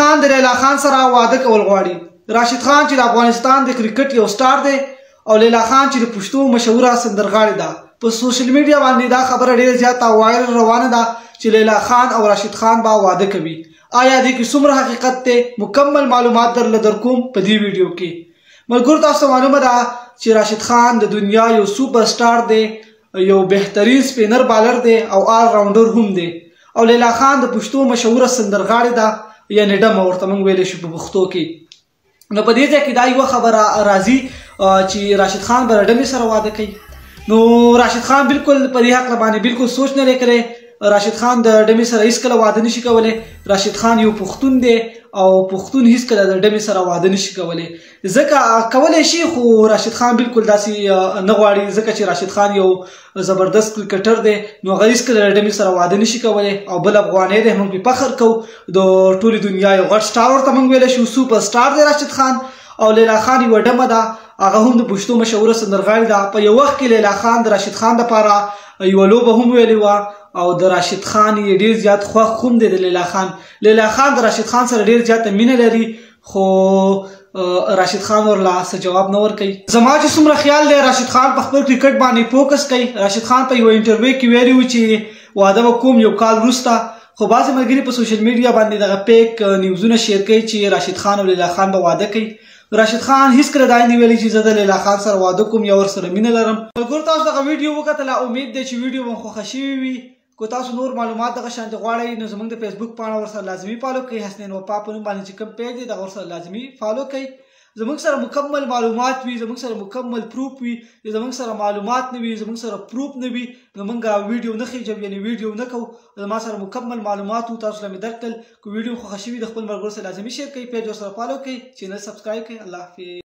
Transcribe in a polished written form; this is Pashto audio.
خان د لیلا خان سره واده کول غواړي. راشد خان چې د افغانستان د کرکټ یو سټار دی او لیلا خان چې د پښتو مشهوره سندرغاړې ده، په سوشل میډیا باندې دا خبره ډیره زیاته وایرل روانه ده چې لیلا خان او راشد خان به واده کوي. آیا دې کې څومره حقیقت دی؟ مکمل معلومات درله درکوم په دې ویډیو کې. ملګرو، تاسو ته معلومه ده چې راشد خان د دنیا یو سوپر سټار دی، یو بهترین سپینر بالر دی او آل راونډر هم دی، او لیلا خان د پښتو مشهوره سندرغاړې ده، یعنې ډمه ورته موږ ویلی شو په پښتو کې. نو په دې ځای کې دا یوه خبره راځي چې راشد خان به له ډمې سره واده کوي. نو راشد خان بالکل په دې هکله باندې بالکل سوچ نه دی کړی. راشد خان د ډمې سره هیڅکله واده نشي کولی. راشد خان یو پښتون دی او پښتون هیڅکله د ډمې سره واده نشي کولی، ځکه کولی شي خو راشد خان بالکل داسې نه غواړي، ځکه چې راشد خان یو زبردست کرکټر دی، نو هغه هیڅکله له ډمې سره واده نشي کولی. او بل افغانی دی، موږ پرې فخر کوو، د ټولې دنیا یو غټ سټار ورته موږ ویلی شو، سوپر سټار دی راشد خان. او لیلا خان یوه ډمه ده، هغه هم د پښتو مشهوره سندرغاړې ده. په یو وخت کې لیلا خان د راشد خان دپاره یوه لوبه هم ویلې وه او د راشد خان یې ډېر زیات خوښ هم دی. د لیلا خان، لیلا خان د راشد خان سره ډېر زیاته مینه لري، خو راشد خان ورله څه جواب نه ورکوي. زما چې څومره خیال دی، راشد خان په خپل کرکټ باندې فوکس کوي. راشد خان په یوه انټرویو کې ویلي وو چې واده به کوم یو کال وروسته، خو بعضې ملګري په سوشل میډیا باندې دغه پیک نیوزونه شیر کوي چې راشد خان او لیلا خان به واده کوي. راشد خان هیڅکله دا نه ویلي چې زه د لیلا خان سره واده کوم یا ورسره مینه لرم. ملګرو، تاسو دغه ویډیو وکتله، امید دی چې ویډیو مو خوښه شوې وي. که تاسو نور معلومات دغه شانتې غواړئ نو زموږ د فیسبوک پاڼه ورسره لازمي فالو کړئ، حسنین وفا په نوم باندې چې کوم پیج دی دغه ورسره لازمي فالو کړئ. زموږ سره مکمل معلومات وي، زموږ سره مکمل پروف وي. چې زموږ سره معلومات نه وي، زموږ سره پروف نه وي، نو موږ ویډیو نه خېژو، یعنې ویډیو نه کوو. زما سره مکمل معلومات وو، تاسو له مې درکړل. که ویډیو خوښه شوي د خپل ملګرو سره لازمي شیر کړئ، پیج ورسره فالو کړئ، چینل سبسکرایب کړئ. الله حافظ.